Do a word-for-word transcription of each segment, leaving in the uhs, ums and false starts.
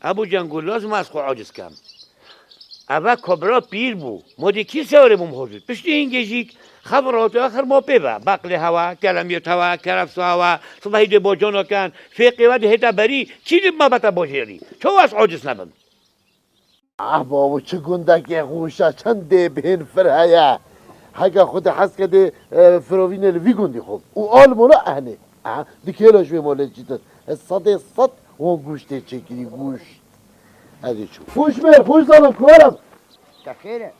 Ebû Cengûl, lazim ez xwe aciz kem. Eve kabira pîr bû. Modê kî sewrê bûm hozir. Piştî hingê jî xev rot axir ma pê ve. Baqlê hewa, kelemiyot hewa, kerefso hewa, sibehî dê bocana ken, fêqê ve dê hêta berî, çî dê ma bete bojêrî. Çawa ez aciz nebim? Ah babo, çi gundekê xweş e, çend dê bihên fir heye. Heke Xwedê hez ke dê, e, firovînê li vî gundî xwe. Û a li mola ehnê. Aha, di kêla ji wê molê çîtir. Ez sedê sed wan gûştê çêkirî, gûşt. Ez ê çûm. Xweş me, xweş zalim, kuerim. Te xêr e?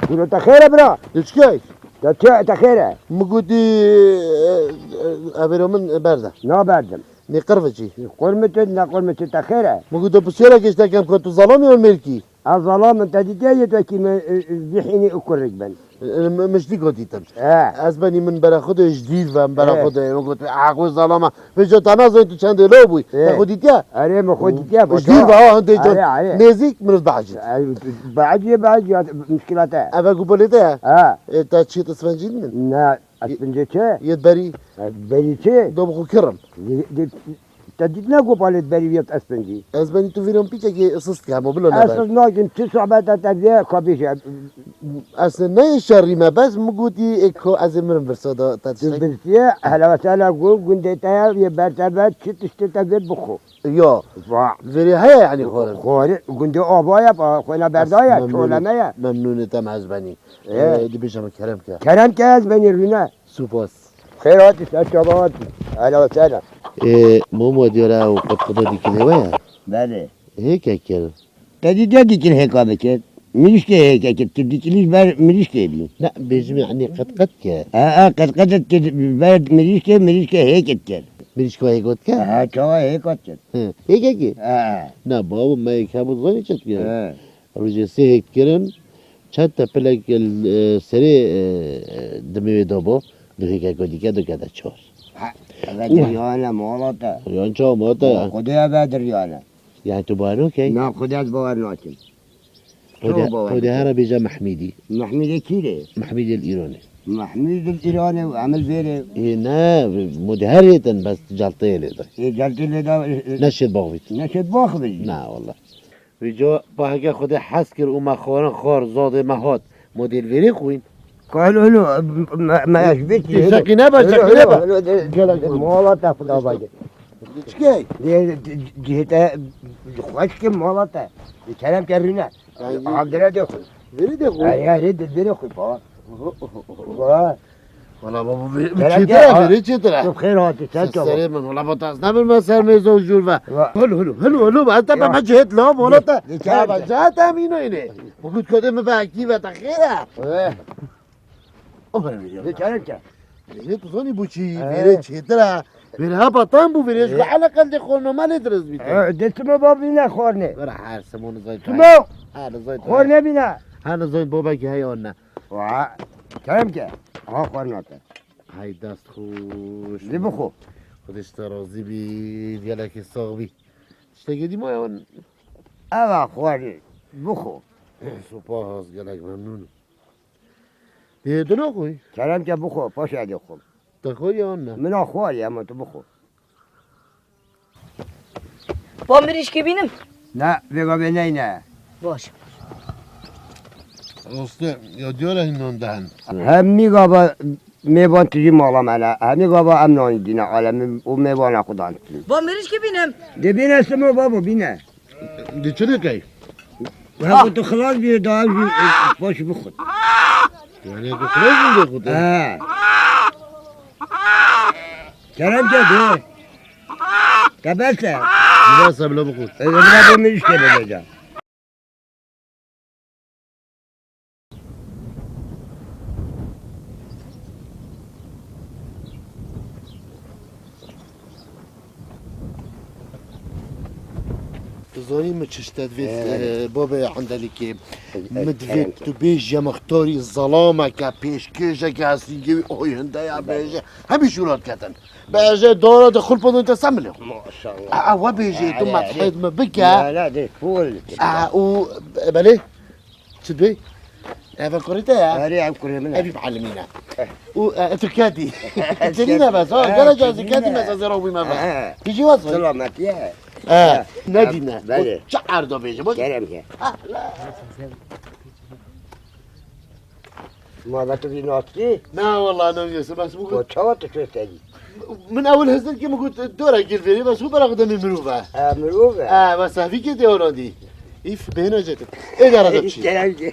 Guro te xêr e bira? Diçkey? Te çi, te xêr e? Min gotî, e, e, evêro min berde. Na berdim. Nê qirvicî. Qurmitin, ne qurmitin, te xêr e? Min got, tu pisyara geşte kem ku tu zalamî û mêrkî? Ez zalam in, te dîtiye yê wekî min, e, e, zihînî û kurik bin. E, mi-, min ji dî gotîtin. He. Ez benî min bera xwe de ji dîr ve, min bera He. xwe de, min got, "Ah, xwe zalama." Vêca te nazanî tu çendê lo bûyî. He. Te xwe dîtiye? Erê, min xwe dîtiye, Ji dîr ve ha, hindê can. Erê, erê. Nêzîk, min behecî. Erê, behecî, behecî, ya, muşkila te. Eve ku bolê te ye? Ha. E, te çi tisvencî min? Ne. Espincê çi? Yê berî. E, berî çi? Do bi xwe kirim. Yê, yê, te dît ne ku palê berî yê espincî? Ez benî tu vîran pîçekê sist ke, hema bila Ez neber. sist nakim, çi sohbeta te vê kabîje. Ez ne şerî me, bes min gotî, ê ko ez ê mirim virsa da te Tu tiştek. birtiye, hele mesela gu-, gundê te ya, yê ber te ber, çi tiştê te vê bixo. Ya. Va. Verê heye yani xwarin. Xwari, gundê ava ya, xwena berdaya, Memnûnê, çoleme ya. memnûnê te me ez benî. E. E, dibêje min kerem ke. Kerem ke ez benî rûne. Spas. Xêr hatî, ser çava hatî. Ehla ve sehla. Ê, Momo diyara ew qutquda dîkilê we ye? Belê. Hêkek kir. Te dîtiye dîkil hêka bikir? Mirîşkê hêkek kir. Tu dîkilî ji ber mirîşkê bî. Ne, bêjim yanî qetqet kir. E, e, qetqet kir, ber mirîşkê, mirîşkê hêkek kir. Mirîşka hêkot kir? E, çawa hêkot kir? Hı. Hêkekê? E. Ne, babo, me hêk hebû zanî çi dikir? E. Rojê sê hêk kirin, çend tepilek, e, serê, e, dimê wê dabo, du hêkeko dîke dikete çar. Ha, eve diryane mala te. Yan çawa mala te? Xwedê eve diryane. Yani tu bawer nakey? Na, Xwedê ez bawer nakim. Xwedê, Çawa bawer Xwedê nakim? Hera bêje Mehmîdî. Mehmîdê kîrê? Mehmîdê li Îranê. Mehmîd li Îranê û em li vêrê. Ê ne, modê her hêtin bes celteyê lê da. Ê celtê lê da, e, e, Neşêt baxvît. Neşêt baxvît. Na, wallah. Vêca pa heke Xwedê hez kir û me xwarin xwar, zadê me hat, ma dê li vêrê xwîn? Ka hilo, hilo, me, me ez vê Şeqî nebe, Şeqî nebe. Gelek mala te Xuda bade. Çikey? Dê, dê, dê, dê, xweş ke mala te. Dê kerem ke rûne. Agire de xwe. Vêrê de xwe? Ay, ay, rê de vêrê xwe, pa. Oho, oho, oho. Vay. Wala baba, vê, vê Gerek çêtir e, ya, vêrê çêtir e. Tu xêr hatî, sen çawa? Serê min, wala baba, tas nebir me ser mêza û jûr ve. Va. Hulu, hulu, hulu, hulu, ez te Ya. bebe cihêt la, wala Ya, te. Ya, Ya, çawa? Cihêt em îno îne. Bu gut kodê mi be, kî ve te xêr e? Ve. O bana veriyor. Ve çarek ya. Vêrê tu zanî bu çî, He. vêrê çêtir e. Vêrê ha batan bu, vêrê ji He. ala qendê xorno malê dirist bîte. He, de tu me bab bîne xorne. Vera her semonu zayt. Tu me Her zayt. xorne bîne. Her zayt baba ki hey anne. Wa, kerem ke. Ha xorna te. Hay dest xweş. Li bixwe. Xwedê ji te razî bî, gelekî sax bî. Tiştekê dî maye wan? Eva xwarî, bixwe. Spas, gelek memnûn. Dê tu naxwî? Kerem ke bixwe, paşê ez ê xwim. Te xwarî an ne? Min a xwarî, ema tu bixwe. Ba mirîşkê bînim? Ne, vêga vê neyne. Baş. Rastî, ya diyar e hîn nan dehen. Hemî gava mêvan tijî mala me ne. Hemî gava em nanî dîne alem û mêvana xwe dan tijî. Ba mirîşkê bînim? Dê bîne simo babo, bîne. Di çi dikey? Wek ku tu xilas bî, daha jî baş bixwit. Yani ku xilas bî, bixwit. He. Kerem ke dê. Te bes e. Bes e, bila bixwit. E, bila bê mirîşkê bibêje. Tu zanî min çi ji te divêt, Evet. e, babê Endelikê? Evet, Min divêt evet. tu bêj yemextarî zelameke, pêşkêşeke hesîngê wî oyinde ya Evet. bêje. Hemî şûra diketin. Bêje dara de xulpandin te semilê. Maşallah. A, a, we bêje, tu Erê, methêd erê. min bike. Erê, erê, full. A, û, belê? Çi dibê? Eve kurê te ya? Erê, ev kurê min e. Evî muallimîne. Eh. Û, e, tu kedî. Kedî ne bes, ha? Eh, Gele cazî kedî kedî ne. Mesela zero bî me be. Eh. Pijî waz. Selamet ye. E, nedîne. Belê. Çi erdo bêje? Kerem ke. Ma ve tu vî natkî? Na, wela, ne diyorsun? Bas bu Ko çawa tu çöz tedî? Min ewil hizir ki min got, dora gir verê, bas bu bera demê mirov e. E, mirov e. E, bas hevî ke de oran dî. Îf, bêhna cetim. Ê, dara da çi? Kerem ke.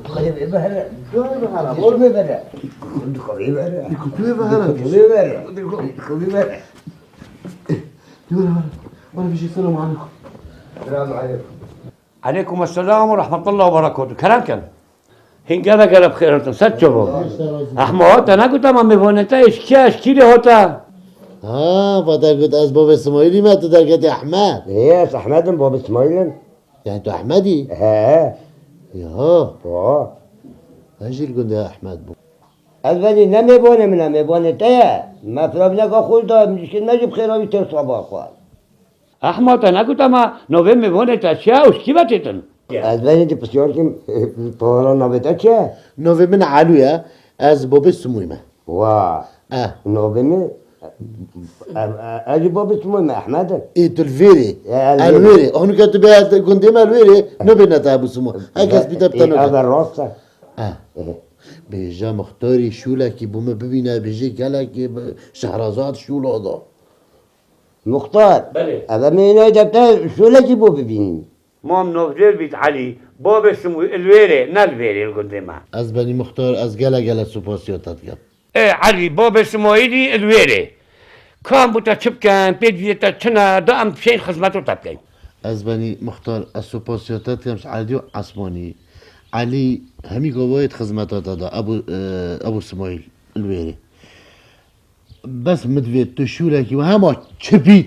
Xwedê wê bihele. Dora bihele. Xwedê wê bihele. Xwedê wê bihele. Xwedê wê bihele. Xwedê wê bihele. Dora bihele. Bana bir şey, selamun aleyküm. Selamun aleyküm. Aleykum esselam ve rahmetullah ve berekatuhu. Kerem ken. Hingere gere bi xêr hatin. Ser çav. Ehma hate negot ama mêvanê te eşkiya eşkîlê hate. Ha, vate got ez bavê Simayîlî me, tu derketî Ehmed. Ê, ez Ehmed im, bavê Simayîl im. Yani tu Ehmed î? He. Ya. Ha. Ez jî li gundê Ehmed bûm. Ez benî ne mêvanê min e, mêvanê te ye. Me firavîneka xwe da, min dişkin me jî bi xêra wî têr saba xwe. Ehma te negot ama novê mêvanê te çi ye û ji kî ve têtin? Ez benî di pisyar kim, para navê te çi ye? Novê min Elû ye, ez bobê Simûy me. Wa. Eh. Novê min, e, e, ez jî bobê Simûy me, Ehmed im. Ê, tu li vêrê. E, ez li vêrê. Hûn ke tu bê gundê me li vêrê, nobê ne te bû Simû. Her kes bî te bi te nobe. Ê, rast e. Eh. Bêje muxtarî şûlekî bo min bibîne, bêje gelekî bi Şehrazad şûla da. Muxtar. Belê. Eve mênayê de te şûlekî bo bibînî. Mam navcêr bît Elî, babê Simû li wêrê, ne li vêrê li gundê me. Ez benî muxtar, ez gele gele supasiya te dikim. Ê Elî, babê Simayîlî li wêrê. Kam bû te çi bikin, pêdiviyê te çi ne, da em bişên xizmeta te bikeyn. Ez benî muxtar, ez supasiya te dikim ji Elî û Esmanî. Elî hemî gavayê di xizmeta te de, Ebû, e, Ebû Simayîl li wêrê. Bes min divê tu şûlekî û hema çi bît,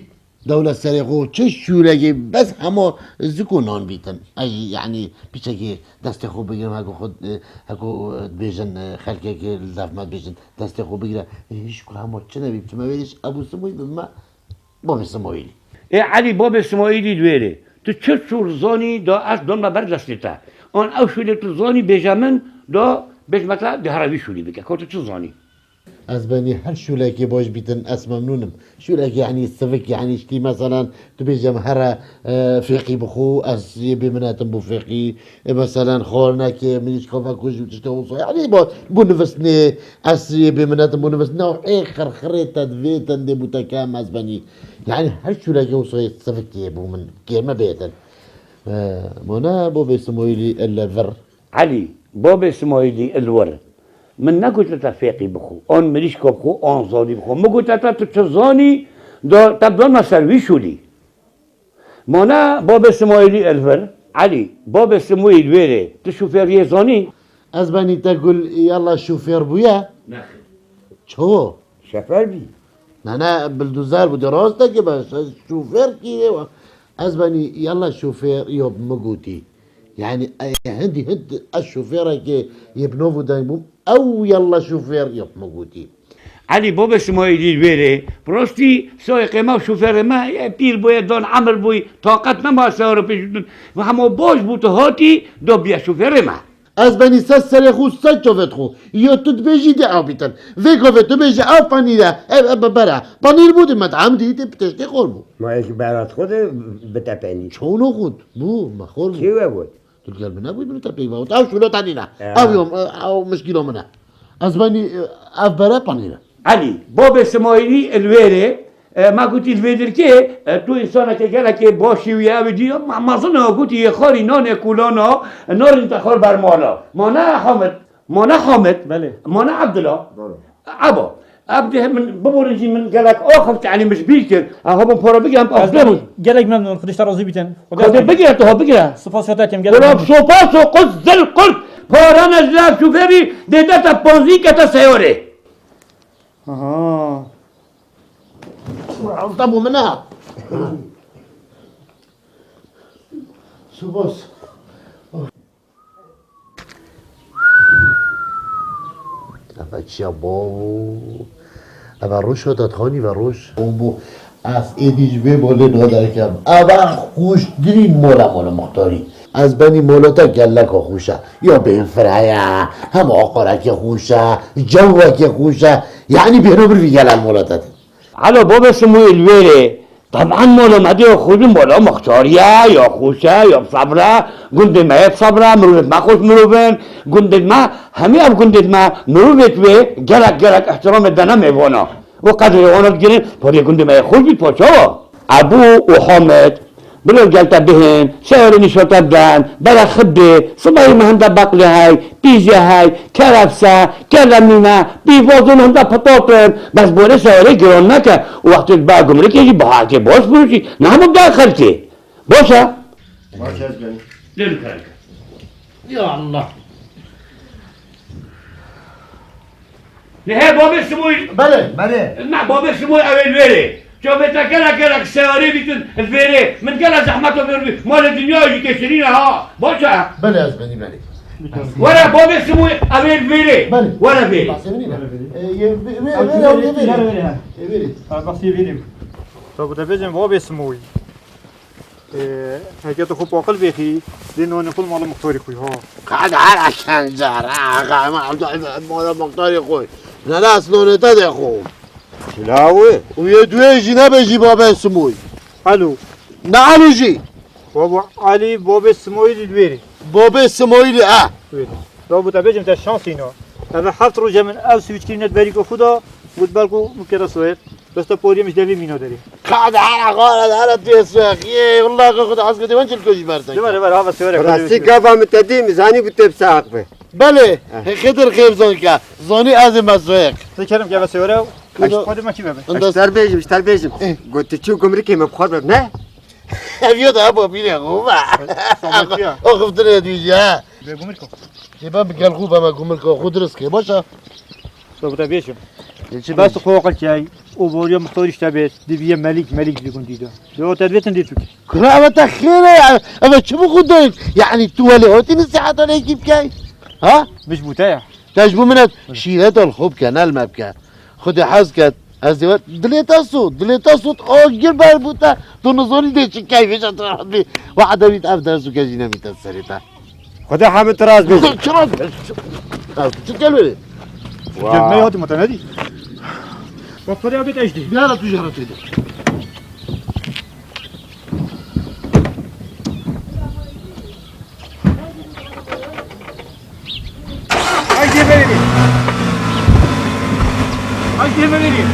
dewlet serê xwe, çi şûlekî, bes hema zik û nan bîtin. Ez, yanî, piçekî destê xwe bigirim, heko xwe, heko, dibêjin, xelkekî li def me dibêjin, destê xwe bigire. Hişk û hema çi nebî, biçime wêrê ji Ebû Simûyî bibime babê Simayîlî. Ê Elî, babê Simayîlî li wêrê. Tu çi şûl zanî, da ez dom me ber destê te. An ew şûlê tu zanî, bêje min, da bêjme te, di here vî şûlî bike. Ka tu çi zanî? Ez benî her şûlekê baş bîtin, ez memnûn im. Şûlekê, yanî sivik, yanî ştî, meselen, tu bêje min here, e, fêqî bixwe, ez yê bêminetim bo fêqî. E, meselen, xwarinekê, mirîşka vekujî û tiştê wisa. Yanî bo, bo nivistnê, ez yê bêminetim bo nivistnê. Ê xirxirê te di vê tendê bo te kem ez benî. Yanî her şûlekê wisa yê sivik yê bo min, kême bêtin. E, mane bo bê Simoyîlî elle vir. Elî, babê Simayîlî li wir, min negote te fêqî bixwe, an mirîşka bixwe, an zanî bixwe. Min gote te tu çi zanî, da te bidana ser wî şûlî. Mane babê Simayîlî li vir, Elî, babê Simûyî li wêrê, tu şofêriyê zanî? Ez benî te gul yalla şofêr bûye? Nexêr. Çawa? Şofêr bî. Ne, ne, bildozer bû, de rast e ki ben, şofêr kî ye wa? Ez benî yalla şofêr ya bi min gotî. Yanî, e, hindî hind ez şofêrekê yê bi nav û deng bûm, ew yalla şofêr ya bi min gotî. Elî, babê Simayîlî li wêrê, bi rastî sayê qêma şofêrê me, e, pîr bûye, dan emir bûyî, taqet nema sewara pêş bidim. Hema baş bû tu hatî, da bûye şofêrê me. Ez benî se serê xwe, se çavê xwe. Ya tu dibêjî dê ew bîtin. Vê gavê tu bêjî ev panîr e, ev, ev biber e. Panîr bû di met'em dî tê bi tiştê xor bû. Ma êk berat xwe de bitepenî. Çawno xwe bû, me xor bû. Kê we got? Tu gel min nebû, min te peyva got. Ew şûla te nîne. Ya. Ew yom, ew mişkîla min e. Ez benî, ev bere panîr e. Elî, babê Simayîlî li wêrê, e, me gotî li vê dirkê, e, tu însanekê gelekê başî wî ew dî, ma, mezin e, gotî yê xwarî nanê kulana, e, narîn te xwar bermala. Ma ne Hamid, ma ne Hamid, Belê. Ma ne Abdullah. Doğru. Abo, ev dê min biborin jî min gelek axifte, Elî min ji bîr kir. Ev hebin para bigem, axifte bûn. Gelek memnun, Xwedê ji te razî bîtin. Xwedê bigire, tu ha bigire. Spas ya te kem, gelek Wela memnun. Sopas o quz zil qurt, para ne ji lav şofêrî, dê de te panzî kete seyarê. Aha. Alta bu mina. Subos. Eve çiya bo. Eve roş o, te dixanî ve roş. Bo. Ez êdî ji vê malê naderkem. Eve xweştirîn mala mala muxtarî. Ez benî mala te geleka xweş e. Ya bêhfir heye, hem aqarekê xweş e, cewekê xweş e. Yanî bêhno bir vî gel el mola te de. Alo, babê Simûyê li wêrê. Teban mola me dê xwe bi mola muxtariye, ya xûşe, ya bi sebra, gundê me yê bi sebra, mirovê me xweş mirov in, gundê me, hemî ev gundê me, mirovê wê gelek, gelek ihtiramê dene mêvana. Û qedrê wana digirin, parê gundê me yê xweş bît, paşa wa. Ebû û Hamed, bilo gel te bihên, şewerê nîşan te biden, bere xibê, sibahî me hinde beqlê hey, pîzê hey, kerefse, kelemîne, pîvazin hinde pitatin, bes borê şewerê giran neke, û wextê dibe gumrikê jî biharkê baş firoşî, ne hemû bide xelkê. Baş e? Baş ez benim. Lê li kareke. Ya Allah. Li he babê Simoyî. Belê. Belê. Na, babê Simoyî ew ê li wêrê. Çavê te gelek gelek seyarê bîtin li vêrê. Min gelek zehmet o vêr bî. Malê dinya jî kêşirîn e ha. Baş e. Belê ez benî belê. Were babê Simoyî ew ê li vêrê. Belê. Were vêrê. Basê benî belê. Ê, ye, vê, vê, vê, vê, vê, vê, vê. Ê, vêrê. Ha, basê vêrê. Tabi te bêjin babê Simoyî. Ee, heke tu xwe paqil bêxî, dê nonê xwe li mala muxtarê xwe, ha. Qad her eşen cara, mala muxtarê xwe. Nere ez nonê te dê xwe. Çila wê? Û yê duê jî nebêjî babê Simoy. Alo. Ne alo jî? Baba Elî, babê Simoyî li wêrê. Babê Simoyî li, e. Wêrê. Baba te bêjim te şansî na. Eve heft roj e min ev swîçkirîne di berîka xwe da, got belku min kere soyet. Bes te poriyê min ji devê mîna derê. Ka de hera xara de hera tu yê sueqiyê. Wallahî xwe de ez gotê wan çilko jî ber te. Dibe, dibe, hava sewere. Rastî gava min te dî, min zanî bû tê bi sax be. Belê. He. He, Xidir xêr zon ke. Zanî ez ê me sueq. Te kerim ke ve sewere. Hadi ma çi bebe. Ji te re bêjim, ji te re bêjim. Eh. Got tu çû gumrikê me bi xwe be, ne? Ev yo da bo bîrê xwe be. Samet ya. O xiftinê dû ya. Be gumriko. Ê ben bi gel xwe be me gumriko. Xwe dirist ke, baş e. Sabite bêjim. Ê, çi bes bêjî? Xwe aqil çay. O boriya muxtarî işte bêt. Dibiye melik, melik li gundî de. De o te dibêtin dê tu. Kura eve te xêr e ya. Eve çi bi xwe dayik? Yani tu welê hatî nesîheta lê kî bikey? Ha? Mij bû te ya. Te ji bo min et şîret al xwe bike, ne li me bike. Xwedê hez ket. Ez dê we dilê te sot, dilê te sot, o gir ber bû te. Tu nizanî dê çi keyfê te rahat bî. We edewît ev ders û ke jî nemîte serê te. Xwedê hemî tu rast bêjî. Çi rast bêjî? Çi, çi, çi gel wêrê? Wa. Gelmeyî hatî, me te nedî. Bak, paraya bêt ejdî. Biyara tu jara têde. Ay deme beni. Ay deme beni.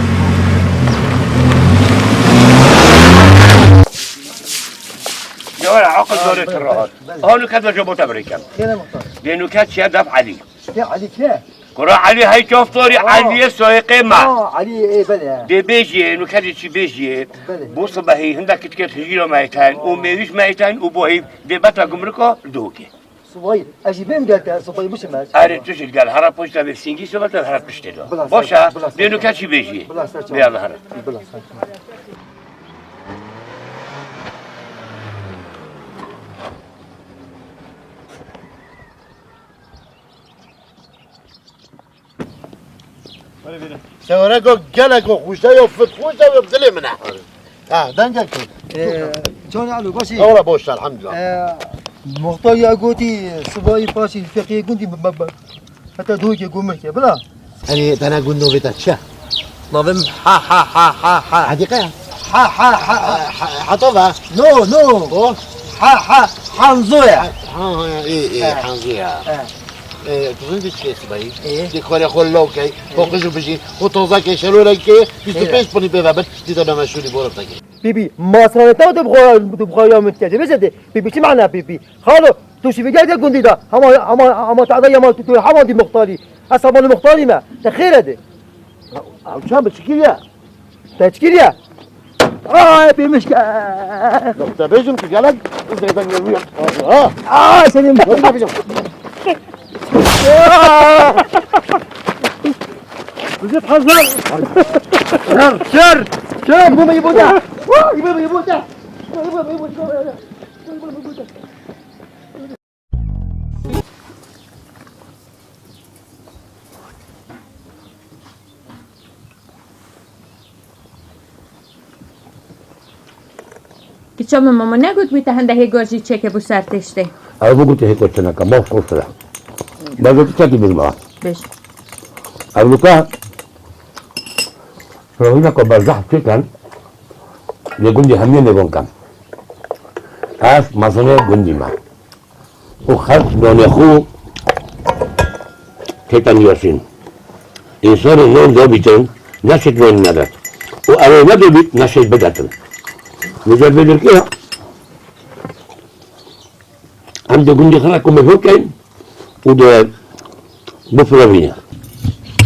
Ya wala, aqil zorê tu rahat. Belê. Ha, nuket ve jobota birikem. Gene muhtar. Dê nuket şiye def Elî. Şiye Elî ke? Kura Elî hey çoftorî Elîyê soyqê me. Aa, Elî, ê, belê. Dê bêjiyê, nuketê çi bêjiyê. Belê. Bo sibehî hindek kitket hijîra me heyten û mêwîş me heyten û bo heyv dê beta gumriko li Duhokê. Sibahî, ez jî bêm gel te, sibahî bişim ez. Erê, tu jî gel, hera poşta vê singî sibahî te hera piştê de. Bila ser, baş e, bila ser. Dê nuket çi bêjiyê. Bila ser çawa. Bê Allah hera. Bila ser çawa. Sewereko geleko xweş e, yo fit xweş e, yo dilê min e. Ha, dengek tê. Ee, Can Alo, baş î? Ewla boş, elhamdülillah. Ee, muxtar ya gotî, sibahî paşî feqiyê gundî bi, bi, bi. Heta Duhokê gumrikê, bila. Erê, dana gund navê te çi ye? Navê min ha, ha, ha, ha, ha. Hedîqe ye? Ha, ha, ha, ha. Ha, ha, heta ve? No, no. O? Ha, ha, Hanzo ye. Ha, ha, ha, ê, ê, he. Hanzo ye. He. Ê, tu zindî çi sibahî? Ê. Dê karê xwe law key, xwe qij û bijî, xwe taze key, şelore key, bîst û pênc punî pê ve bin, dî te be meşhûrî bora te key. Bîbî, masranê te tu bi xwe, tu bi xwe ya min dikecî. Bêje dê, bîbî çi mana bîbî? Xalo, tu şivî gel gel gundî de. Hema, hema, hema te adayî hema tu, tu hema dî muxtarî. Ez hema li muxtarî me. Te xêr e dê. Ew çend bi çi kiriye? Te çi kiriye? Ay, pêmiş ke. Te bêjim tu gelek zêden geliyor. Ha? Ay, senin. Nasıl yapacağım? Recep hazır. Şer, şer, şer. Bu mu bu da? Bu mu bu da? Bu mu bu da? Kiça min, mama negot wî te hende hêgor jî çêke bû ser tiştê? Ew bû gotê hêgor çêneke, maf kofir e. Bego tu çekî bir bana. Beş. Ev luka Rewîna ku berzeh têken, lê gundî hemiyê nêvon kem. Ev mezinê gundî me. Û xelk nonê xwe tête niyosîn. Însanê non dobîtin, neşêt non nedet. Û ew ê nedobît, neşêt bidetin. Vêca vê dirkê ya. Em di gundî xwe re ku mehûr keyn û di bifirevîne.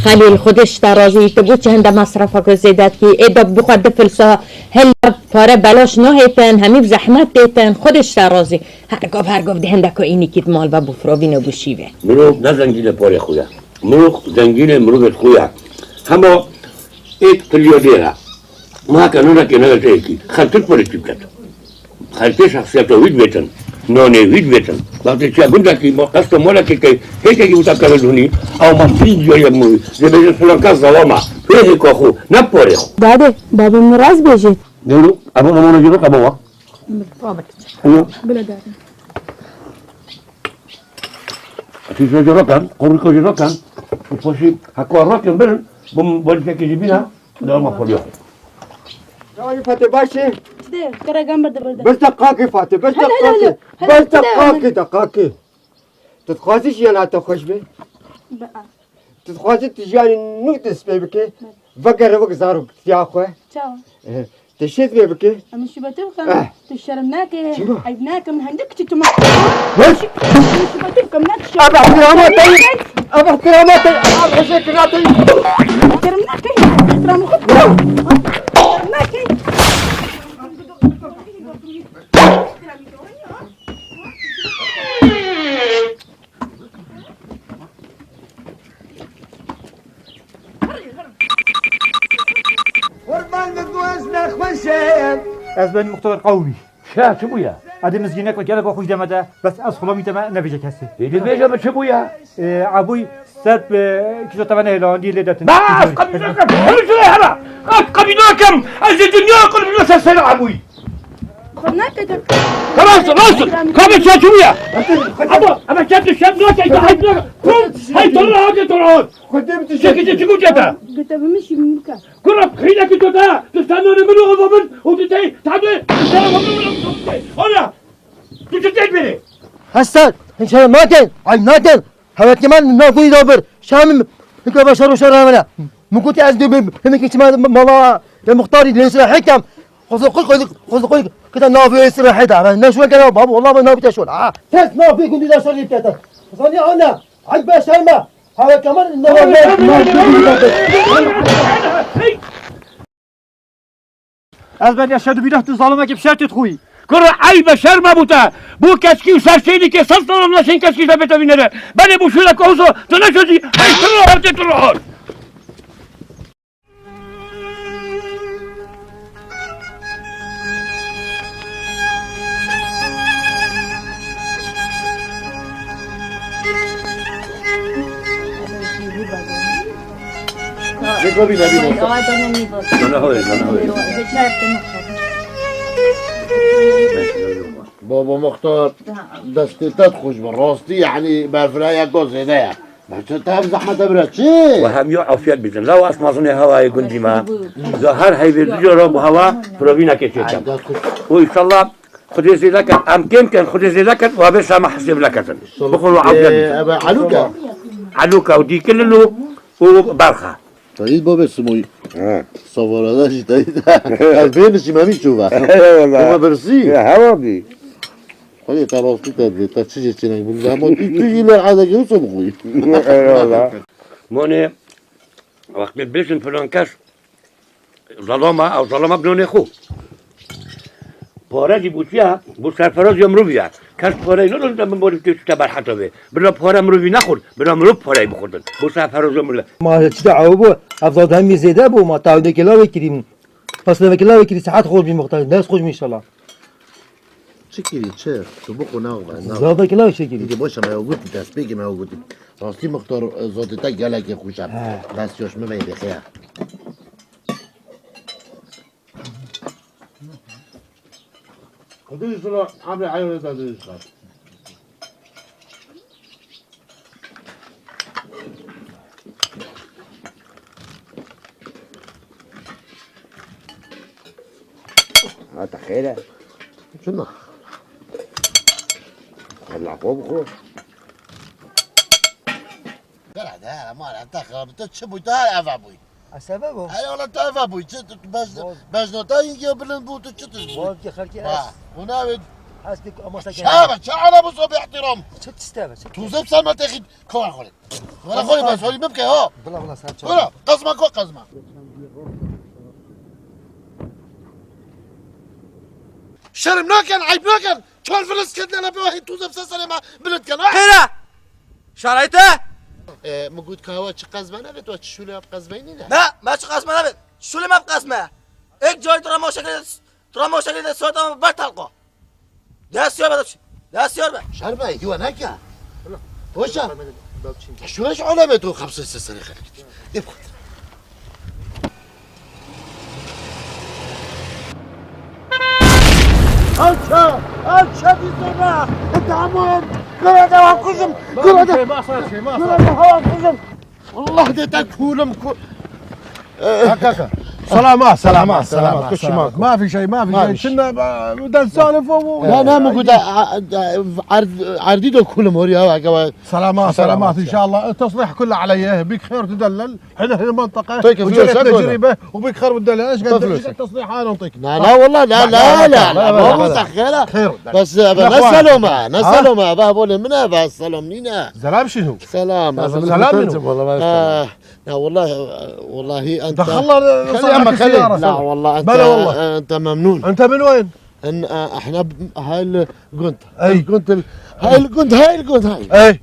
Xelîl, Xwedê ji te razî, tu bû çi hinde mesrefa ku zêde dikî, ê de bi xwe difilsa, hela pare belaş nahêtin, hemî bi zehmet têtin, Xwedê ji te razî. Her gov, her gov di hinde ku înîkî di mal ve bû firovîne bû şîve. Mirov ne zengînê porê xwe ye. Mirov zengînê mirovê xwe ye. Hema êk piliyo dêre. Ma heke nonekê newêt êkî. Xelk tu porê çi biket? Xelkê şexsiyeta wî dibêtin. Nonê wî dibêtin. Wextê çiya gundekî, ma qesto molekê key, hêkekî wita keve dûnî, ew ma pî diyo ye mû. Dibêjin filan kes zalama. Pê hêka xwe, ne porê xwe. Dadê, babê min rast bêjê. Nêro, evo namona jî roka baba. Baba kiçik. Alo. Bile dadê. Tî jî rokan, qoriko jî rokan. Poşî heko rokin birin. Bum, bol kekî jî bîna. Dama polyo. Çawa Fatê baş e? Çi de, kara gam birde birde. Bes deqakê Fatê, bes deqakê. Bes deqakê, deqakê. Tu dixwazî jiyana te xweş be? Be. Tu dixwazî tu jiyanê nû dest pê bike? Be. Vegere wek zarok tiya xwe. Çawa? Eh, Te şêt vê bike. Em şîbetê bikim. Eh. Tu şerm nake. Çima? Eyb nake, min hende kiçî tu ma. Weş. Em şîbetê bikim, ne tu şerm. Ebe ihtirama te. Ebe ihtirama te. Ebe hişê kira te. Şerm nake. Ihtiram xwe. Şerm nake. Qurban bi ku ez nexweş im. Ez ben muxtar qewmî. Şa çi bûye? Edê mizgînek ve gelek xweş deme de, bes ez xulamî te me nevêje kesê. Ê, dibêje min çi bûye? Ê, Ebûy ser, e, kîjo te me nehêla, dî lê detin. Bas, qebîl nakem. Hemî şuraya hera. Ez qebîl nakem. Ez ê dinya qulbî ser ser Ebûy. Xwe neke de. Kalas, kalas. Kabe çeçiya. Ama, ama çeçi şef ne çeçi? Hay, hay, tolra hadi tolra. Xwedê bi tu çekî çi çi gotê te? Gotê bi min şî min bike. Kura xîle ki tu te. Tu sen nonê min û min û tu tey. Tadê. Ola. Tu çi tey biri? Hesar. Hiç şey naken. Ay naken. Hewetî me navûyî da bir. Şamî min ka başa roşa ramene. Min gotî ez dê bim. Hinek çima mala ya muxtarî lê sira hekem. Xozê qoy, xozê, xozê qoy. Kita navê sira heda. Ben ne şuan kena bab, wallah ben navê te şuan. Ha. Ses navê gundî da şerî piyata. Zanî ana. Ay be şerme. Hewetî me navê. Ez ben ya şedû bîlah tu zalimekî bi şertê dixwî. Kuro eybe şerme bû te. Bû keçkî û serçeynikê sed sal neşên keçkî ji depê te vînere. Belê bû şûre kozo tu neşozî. Hey tu ro hevtê tu ro hol. Nêko bîne, bîne. Nana hoye, nana hoye. Baba Muxtar, destê te xweş be. Rastî, yanî, berfireheka zêde ye. Berçe te ev zehmete bire çi? We hemiya afiyet bidin. Lawa ez mezinê hewayê gundî me. Da her heyvê du cara bi hewa pirovînekê çêkem. Û înşallah Xwedê zêde ket, em kêm ken, Xwedê zêde ket, we bê şema hesêb neketin. Bixwin we afiyet bidin. Ebe Elûka. Elûka û Dîkilil û, û Berxa. Ferîd babê Simoyî. He. Savara da jî tayî de. Ez bê nişîm hemî çû ve. Eyvallah. Baba birsî. Ya, hewa bî. Xwedê te rastî te divê, te çi jê çênek bû. Dema tu, tu jî lê edekê wisa bixwî. Eyvallah. Monê, wextê bêjin filan kes, zalama, ew zalama bi nonê xwe. Pare jî bû çi ya? Bû serferaziya mirovî ya. Kes pareyê nidon te min borî tu te berheta vê. Bila pare mirovî nexwir, bila mirov pareyê bixwurdin. Bû serferaziya mirovî. Ma çi de ew bû, ev zad hemî zêde bû, ma tawdekê lawê kirî min. Paslevekî lawê kirî, sihet xweş bî muxtar, dest xweş bî înşallah. Çi kirî, çi? Tu bixwe naxwe, naxwe. Zade kirî, çi kirî? Dî boş e, me ew gotî, destpêkê me ew gotî. Rastî muxtar, e, zotê te gelekê xweş e. He. Dest yoş min veyvê xêr. Xwedê jina emrê eyalê te dirêj kat. Hata xêr e. Çima? Xela xwe bixwe. Gel hadi, hele mal, heta xwe bi te çi bû, tu her eve bûy. Ez eve bû? Hele wala tu eve bûy. Çi, tu, tu bej-, Bol. Bejna te yî bilind bû, tu çi tişt bû? Bol ki xelkî Ba, ez. Hûn avê. Ez pek amaşta Çava, çi ala bu sobe ihtiram? Çi tişt eve, çi? Tu zeb sen ma texî kar xwe. Wala xwe bes, wala bibke ha. Bila, bila, sen çal. Wala, qezma ko qezma. Şerm nakin, eyb nakin. Çal filiz kedine ne bi wahî tu zeb sen serê ma bilind ken, ha? Xêr e? Şarayte? E, mi got ka wa çi qezma ne, tu çi şûle qezma nîne? Ne, me çi qezma ne. Şûle me qezma. Ek cahil tu ramo şekilde, tu ramo şekilde sorta ber talqo. Dest yor be, dest yor be. Şerbe, hiwa neke. Hoşa. Şuna şu aleme tu kapsa sesini xelkit. Dip kut. Alça, alça dizona. Tamam. Kırada kuzum. Kırada. Şey, masal, şey, masal. Kırada hava kuzum. Allah de te kulum ku-, Kaka. سلامات، سلامات، سلامات، سلامات، كل شيء سلامات. ماكو. ما في شيء، ما في ما شيء. في شيء. كنا ب-، بدنا نسولف و- لا، لا، مو قد ع-، ع-، عرض-، عرضي دو كل موري هوا كوا. سلامات، سلامات، سلامات، إن شاء الله. التصليح كله علي، بيك خير تدلل. حنا هنا منطقة. طيب، فلوس، وجرت أكون. تجربة، وبيك خير وتدلل. إيش قال طيب، فلوس. تصليح أنا أعطيك. لا، لا، والله، لا، لا، لا، لا، لا، لا، لا، لا، لا، لا. خير. بس، بس الأخوان. نسلم، نسلم، ها؟ بابا، بولي منها، بس سلم لينا. سلام شنو؟ سلام. سلام منو؟ والله ما يفتح. آه. لا والله، والله أنت دخل الله خلي يا عم، خلي. السيارة. لا والله أنت، بلا والله. أنت ممنون. أنت من وين؟ أن، آه، إحنا ب-، هاي القنت. أي. القنت ال-، هاي القنت، هاي القنت، هاي. أي.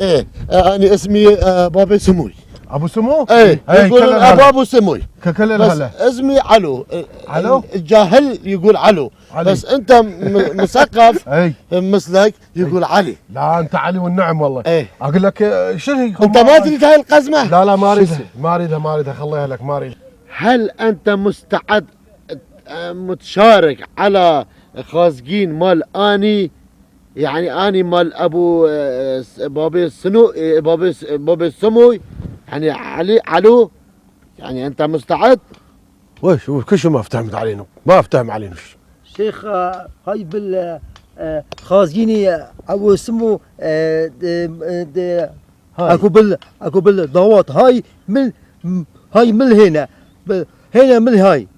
إيه، آه، أنا اسمي، آه، بابي سموي. أبو سمو؟ أي، أي، يقولون كلنا أبو، هلا. أبو سموي. ككل بس هلا. اسمي علو. آه، علو؟ الجاهل يقول علو. علي. بس أنت م-، مثقف أي. مثلك. يقول علي. لا، أنت علي والنعم والله. إيه. أقول لك، آه، شنو هي أنت ما تريد هاي القزمة؟ لا، لا، ما أريدها، ما أريدها، ما أريدها، خليها لك، ما أريدها. هل أنت مستعد، آه، متشارك على خازقين مال أني؟ يعني أني مال أبو، آه، س-، بابي سنو-، آه، بابي س-، بابي سموي؟ يعني علي، علو؟ يعني أنت مستعد؟ وش، وش، كل شيء ما افتهمت علينا، ما افتهم علينا وش. شيخ، آه، هاي بال، آه، خازيني، آه، أبو سمو، آه، د-، آه، د-، هاي. أكو بال، أكو بال دوات، هاي مل، م-، هاي مل هنا، ب-، هنا مل هاي.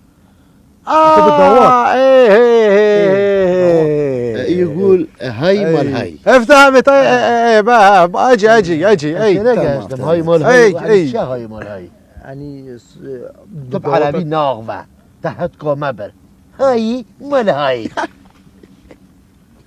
أكو بالدوات. آه، إيه، إيه، إيه، إيه، إيه. يقول هاي مال هاي. افتهمت، إيه، إيه، إيه، إيه، با-، با-، أجي، أجي، أجي، إيه، أنت ليش تمام، قصدك تمام. هاي مال هاي؟ إيه، يعني إيه. شو هاي مال هاي؟ يعني س-، تب بالدوات. عربي ناغفة، تحت كومبر. هاي مال هاي.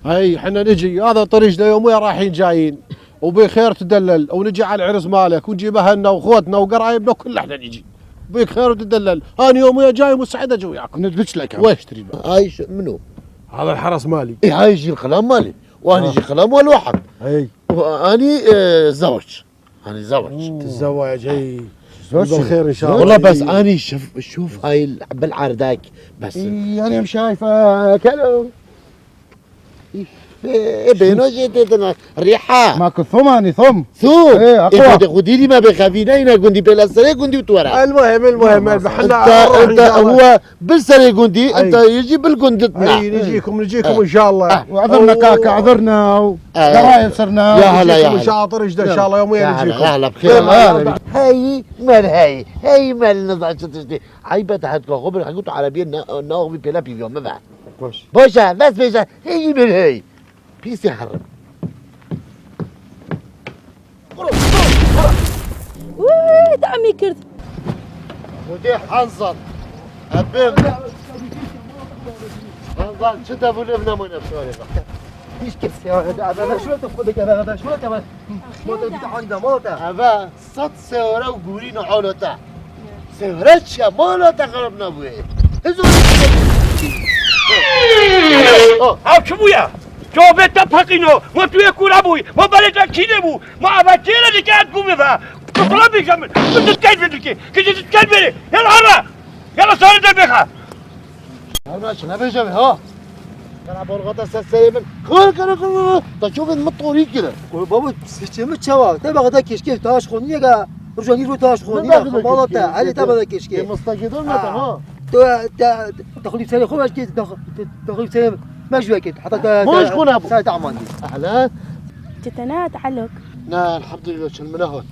هاي حنا نجي، هذا طريقنا يوميا رايحين جايين، وبخير تدلل، ونجي على العرس مالك، ونجيب أهلنا وأخوتنا وقرايبنا كلنا احنا نجي. بخير وتدلل، أنا يوميا جاي مستعد أجي وياكم. ندبش لك. ويش تريد؟ هاي ش-، منو؟ هذا الحرس مالي. إيه، هاي يجي الخلام مالي، وأنا آه. يجي الخلام مال واحد. إي. وأني، آه، زوج. أنا زوج. الزواج، إي. زوج شنو؟ بالخير إن شاء الله. والله بس إي. أني شوف، شوف هاي ال-، بالعرداك بس. إي، أنا مشايفة كلام. إيه، إيه، بينو جيتي تنا ريحة. ماكو ثوم، أني ثوم. ثوم. إيه، أقوى. إيه، خدي، خدي لي ما بخافينا، هنا قندي بلا سري، قندي وتورا. المهم، المهم، أنت، أنت هو بالسري قندي، أنت يجي بالقندتنا. أي، نجيكم، نجيكم إن شاء الله. آه. وعذرنا و- كاكا، عذرنا و- آه. قرايب صرنا. يا هلا، يا نجيكم إن هلا. شاء الله، طريق ده إن شاء الله، يوم يا هلا، نجيكم. يا هلا، هلا بك. هاي مال، هاي، هاي مال نضع شتشتي. عيبة حد كوخو بالحقوق عربية نا-، ناغ بي بلا بيفيو، ما بعد. باش. باشا، بس باشا، هي من هي. بيسي حرب. وي، دعمي كرت. ودي حنصل. أبين. حنصل، شو تبون ابن أمون أبشاري بقى؟ هيش كيف يا ولد، أنا، أنا شو تفقدك، أنا، أنا شو تبى؟ ما تبي تعاقد، ما تبى. أبا. Sed sewre û gûrîn û holota. Sewre çi ya? Mala te xerab nebûye. Hizor. Ew çi bûye? Çavê te peqîno. Ma tu yê kûr hebûyî. Ma berê te kî nebû? Ma eve kê re dike et bû min ve? Tu xirab bêje min. Tu dikey vê dikê. Kî dikey vê. Yala here. Yala sarê te bêxe. Her maç ne bêje be ha? Kana borgata ser serê min. Kır, kır, kır, kır. Ta çovên min torî kire. Baba, seçimi çawa? Te bak da keşke taş xo niye ga? Rujani ro taş xo niye? Mala te, hadi te bak da keşke. Mıstakê dön meten ha. Tu, tu, tu xwî serê xwe vekê, tu, tu, tu xwî serê me ji vekê. Heta tu, Boş tu, xwe nabû. Serê te amandî. Ehlen. Çi te nehat Elok? Na, elhamdülillah, çil min nehat.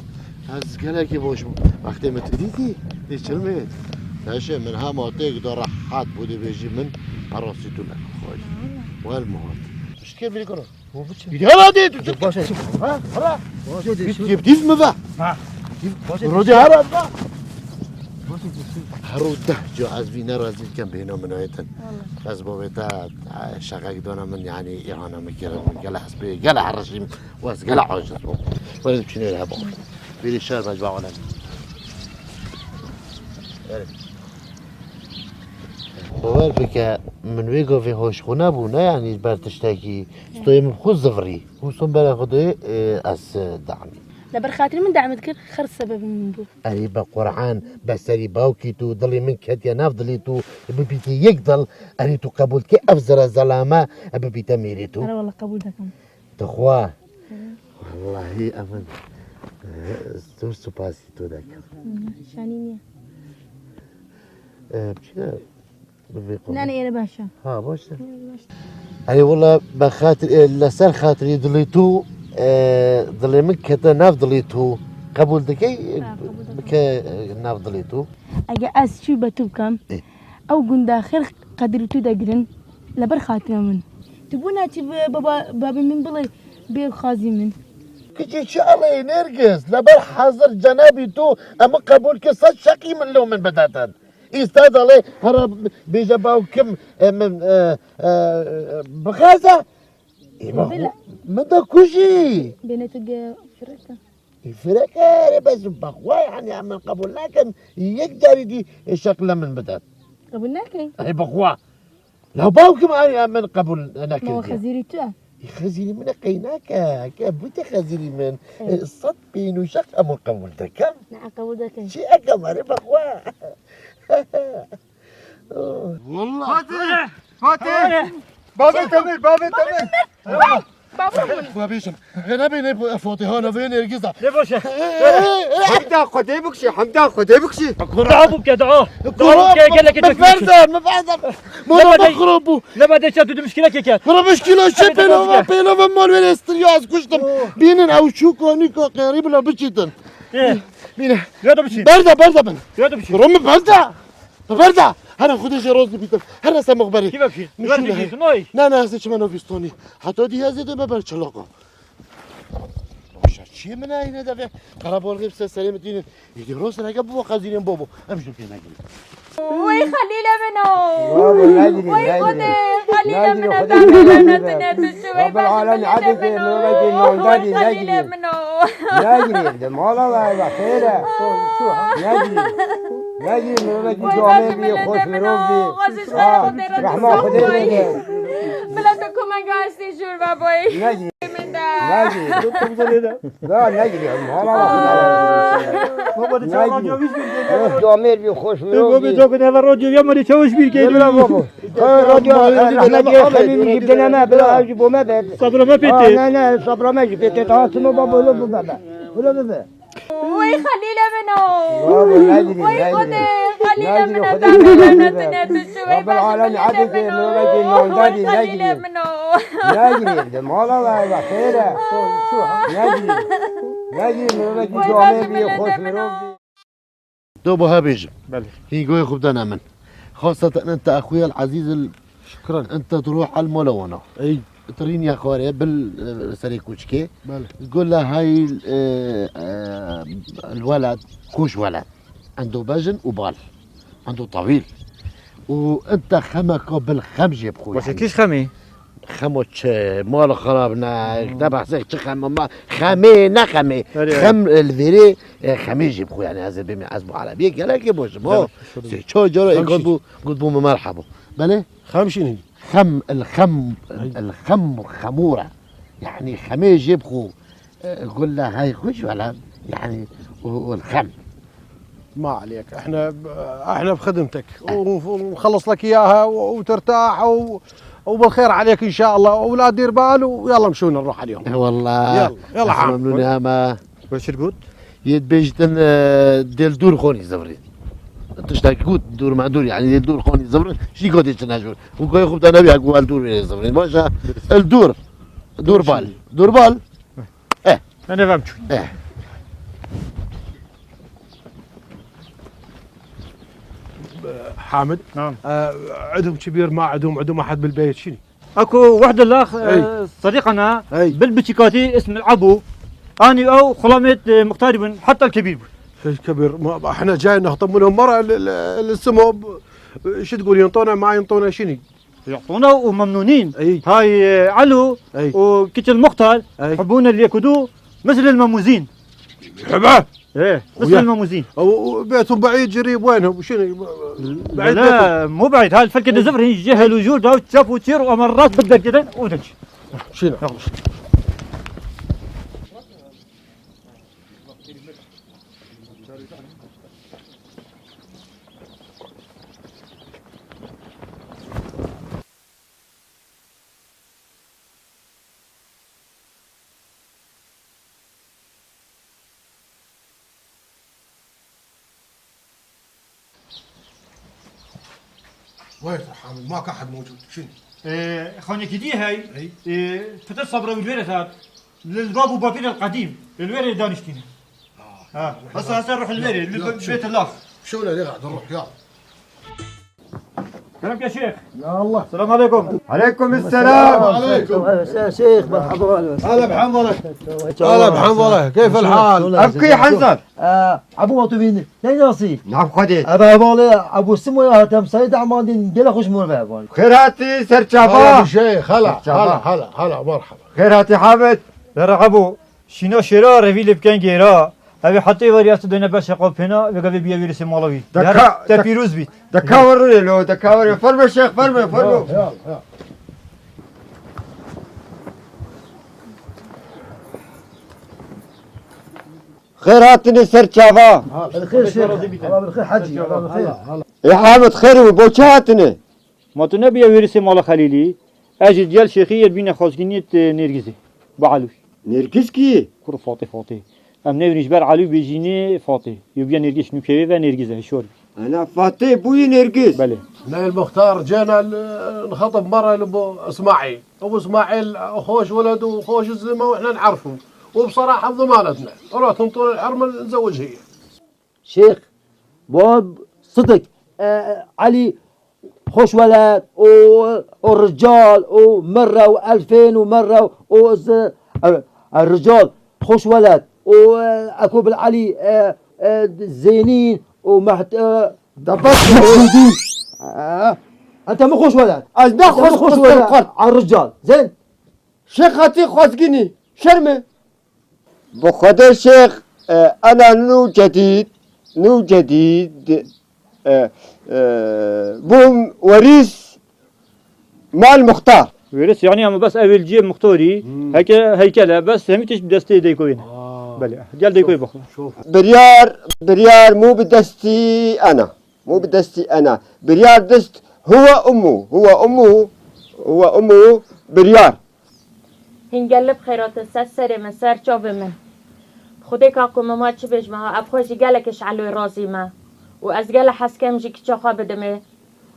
Ez gelekî boş bûm. Wextê min tu dîtî, dî çil min. Neşe min hema têk de rehat bû, dibêjî min, herastî tu ne. Xway. Wel muhat. Pişkê bîrî kuro. Yala dê tu. Baş e. Ha, hara. Baş e. Dîv, dîv, dîv mi ve? Ha. Dîv. Baş e. Rode hara va. Baş e. Hero deh ca ez vî nerazî dikim bêhna min ayêtin. Vallahi. Ez bo vê te, e, şeqek dana min, yani îhana min kirin. Gele ez bê, gele herşîm, wez gele aciz bûm. Were çinê re bûm. Bêrî şer be cevabane. Evet. Bawer bike, min wê govê hoş xwe nebû, ne, yani ber tiştekî. Stoyê min xwe zivirî. Hûson bere Xwedê, e, ez, e, de'mî. Li ber xatirî min de'mî dikir, xir sebebê min bû. Erê be Qur'an, be serî bawkî tu, dilê min ketiye nav dilê tu, bibîte yek dil, erê tu qebûl dikî, ev zira zelame, e, bibîte mêrê tu. Erê wala qebûl dikim. Dixwa. Hı. Wallahî ev in, e, zor supasî tu dikim. Hı, şanî niye? E, çi de? Bi vê qomê. Nane, êre baş e. Ha, baş e. Êre baş e. Erê wala be xatir, e, li ser xatirî dilê tu, e, dilê min kete nav dilê tu. Qebûl dikey, e, ha, qebûl dikim. Bike, e, nav dilê tu. Ege ez çû be tu bikim, e, ew gunda xêr qedirî tu de girin, li ber xatira min. Tu bû naçî bi baba, babê min bile bê xazî min. Kiçî çi aleyê Nergis, li ber hazir cenabî tu, em qebûl ke sed şeqî min lo min bidetin. Îsta dalê hera bêje baw kim, e, min, e, e, bixaze. Ê, min, min de kujî. Bêne tu ge fireke. Ê, fireke, erê bes bexwe, yani, em min qebûl nakin. Yek carî dî, e, şeq le min bidet. Qebûl nakey? Ê, bexwe. La baw kim, ay, em min qebûl nekirdiye. Ma xezîrî tu e? Ê, xezîrî min e qey nake. Ke bûte xezîrî min. Evet. E, sed pênûşeq em qebûl dekem. Ne, qebûl dekem. Çi ekem, erê bexwe. Wallah. Fatih! Fatih! Babê Temir, babê Temir! Baba bûn. Buna bêjim. Hene bê ne Fatiha, ne vê Nergiza. Ne boş e. Hemda Xwedê bikşî, hemda Xwedê bikşî. Dua bû ke, dua. Dua bû ke, gelek mi berda, mi berda. Mona bak xirab bû. Ne bade çat tu müşkile ke ke. Xirab müşkile şey pêlava, pêlava mal wê estir ya, ez kuştum. Bînin ew çûko nîko qêrî bila biçîtin. Bîne. Ya da biçî. Berda, berda bin. Ya da biçî. Xirab mi berda. Berda! Hera Xwedê jê roz dibîtin. Hera se muxberî. Kî vekşî? Nişûn he. Noy. Na, na, ez çima novîstonî. Heta dî ez ê deme ber çilaka. Başa çiyê min ayne de ve. Qarabolgê bi ser serê min tînin. Êdî roz rege bu xezîrên bobo. Em jû pê negirin. Wey Xelîle min o. Wey Xwedê, Xelîle min o. Rabbil alemîn, Xelîle min o. Wey Xelîle min o. Nagirî, di mala ve, ve xêr e. Nagirî. Nagirî, mirovekî camêr bî, xweş mirov bî. Ha, rehma Xwedê bide. Bila tu ku me gastî jûr ve boy. Nagirî. Nagirî. Ya, nagirî, mala ve. Nagirî. Camêr bî, xweş mirov bî. Radyo, rehmetî Xelîl jî dineme, bila ev jî bo me be. Sabra me pê tê. Ne, ne, sabra me jî pê tê. Tamam, baba, öyle bu baba. Öyle bu be. Wey Xelîle min o. Wey Xwedê, Xelîle min o. Rabbil alemîn, Xelîle min o. Wey Xelîle min o. Nagirî, de mala ve, ve xêr e. Nagirî. Nagirî, mirovekî camêr bî, xweş mirov bî. Do bo hebêjim. Belê. Hîngoyê xwe bidene min. Xaseten ente exûyel ezîz el. Şukran. Ente tu ruh el mola wana. Ey. Tirîn ya xwarê bil, e, serê koçikê. Belê. Gula hay, e, e, el weled, koç weled. Endo bejin û bal. Endo tawîl. Û ente xemeka bil xem jê bixwe. Baş e, yani. Kîş xemî? Xemo çi, mal xirab ne, ne behsek çi xem, ma xemê, ne xemê. Erê, erê. Xem, e, li vêrê, e, xemê jî bixwe, yani ez ê bêmî, ez bo erebiyê gelekê boşim, ho. Gelek, şöyle. Sê çar cara ê got bû, got bû min merhaba. Belê? Xem şînin. Xem, el xem, el xem, xemûre. Yani xemê jê bixwe. Gulle hey xweş wele, yani, û, û xem. ما عليك، احنا، احنا بخدمتك، ونخلص لك اياها وترتاح و، وبالخير عليك ان شاء الله، ولا دير بال، ويلا مشونا نروح اليوم. Eyvallah. Yalla, yalla. Memnun ama. Baş e, got. Yê dibêjtin, e, dêl dûr xonî zivirî. Tiştek got dûr me dûr, yani dûr xanî zivrin, şî gotê çi nejûr. Û goyê xwe de nebî, hek wel dûr wê zivrin. Baş e, el dûr. Dûr bal. Dûr bal. Eh. Ben de vem çû. Eh. حامد. نعم. آه، عندهم كبير، ما عندهم، عندهم أحد بالبيت، شنو؟ اكو وحده الاخ، اي. آه، صديقنا اي. بالبتشيكاتي اسم العبو. اني او خلاميت، آه، مختاري بن حتى الكبير بن. الكبير، ما احنا جاي نخطب منهم مره ال- ال- السمو ب- شو تقول، ينطونا ما ينطونا شنو؟ يعطونا وممنونين. اي. هاي، آه، علو اي. وكيت المختار اي. يحبون اللي يكدو مثل المموزين. يحبه؟ ايه، مثل ويا- المموزين. و- وبيتهم بعيد قريب، وينهم؟ شنو؟ بعيد لا، بيتهم؟ مو بعيد. هاي الفلكة دي زفر، هي جهة الوجود، هاو تشاف وتشير، وأمرات بدك كده، ودج. شنو؟ يلا. وين حامد؟ ماكو أحد موجود. شنو؟ إيه، خانة كدي هاي. إي. إيه، فتر صبرا والويرة هاد. للباب وبابير القديم. الويرة دانشتينا. آه. ها، هسه، هسه نروح الويرة، يلا، للبيت شوف. الأخ. شو ولا ليه قاعد نروح؟ يلا. كلامك يا شيخ. يا الله. السلام عليكم. عليكم السلام. عليكم. يا شيخ، مرحبا. هلا بحنظلك. هلا بحنظلك. كيف الحال؟ أبكي حنظل. آه، أبو وطوبيني. Ne nasıl? Nav xwedê. Ebe hevalê Ebû Simoya hatem Seyd Amandîn gelek xweş mor ve heval. Xêr hatî serçava. Hala bir şey, hala, Serçava. Hala, hala, hala, merhaba. Xêr hatî Hamid. Merhaba. Şîna şêra revî lê bikin gêra. Ev ê hetê verî ez tu dene beşe qopêna, vêga vê biya wêrîsê mala wî. Deka-, Yar-, te dek-, pîroz bît. Deka werê lo, deka werê. Ferme şêx, ferme, ferme. Ya, ya, ya. Xêr hatinê ser çava. Bi xêr şêx. Allah bi xêr hecî. Allah bi xêr. Ê Hamid xêr û bo çi hatine? Ma tu nebiya wêrîsê mala Xelîlî? Ez jî diyal şêxî yê bîne xwazgîniyê, e, Nêrgizê. Bi Elû. Nêrgiz kî? Kur Fatê, Fatê. Em nêvînin ji ber Elû bêjînê Fatê. Yo biya Nêrgiz, nûkê wê ve Nêrgiz e, hişyar bî. Ana Fatê bûyî Nêrgiz. Belê. نايل مختار جينا ل- نخطب مرة لأبو إسماعيل. أبو إسماعيل خوش ولد وخوش الزلمة وإحنا نعرفه. وبصراحة بضمانتنا. روح تنطر الحرمة نزوج هي. شيخ، باب صدق، آه، علي خوش ولد، و، والرجال، ومرة وألفين ومرة، و، ز-، آه، الرجال خوش ولد، و، آه، أكو بالعلي، آه، آه، زينين، ومحت-، آه، دبر. محمودين. آه، أنت مو خوش ولد. أنا أنت مو خوش خوش ولد. قرد. على الرجال، زين؟ شيخ خطي خاص قني. شرمه. Bi Xwedê şêx, e, ena nû cedîd, nû cedîd, e, e, bûm werîs mal muxtar. Wêris, yanî, ama bes ew ê li cihê muxtorî, Hmm. heke heykel e, bes hemî tişt bi destê Deykoyê ne. Aa. Belê, gel Deykoyê bixwe. Şof. Biryar, biryar mû bi destî ena. Mû bi destî ena. Biryar dist huwe umû, huwe umû, huwe umû biryar. Hîn gelek bi xêr hatin ser serê min, ser çavê min. Xwedê ka ku min ma çi bêjme ha, ev xwe jî gelek ji Eloyê razî me. Û ez gelek hez kem jî kiça xwe bidimê.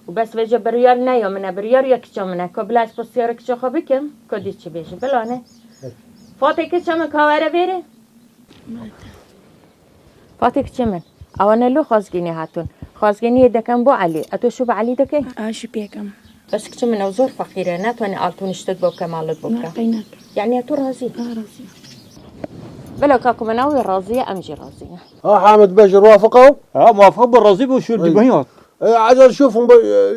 Û bes vêce biryar ne ya min e, biryar ya kiça min e. Ka bila ez pirsiyara kiça xwe bikim, ka dî çi bêjim. Bila ne. Fatê kiça min ka were vêrê. Fatê kiçê min, ewana li xwazgînê hatûn. Xwazgîniyê dekem bo Elî. Eto şû bi Elî dekey? A, şû pêkem. Bes kiçê min, ew zor feqîr e, netwanê altûn ştik bo ke, malit bo ke. Na, qey nake. Yanî eto razî? A, razî. Bila ka ku min ew ê razî ye, em jî razî ne. Ha, Hamid Bey, ji muwafiq ew? Ha, muwafiq bu, razî bu, şû Ey. Dibahî hat. E, acel şûfum,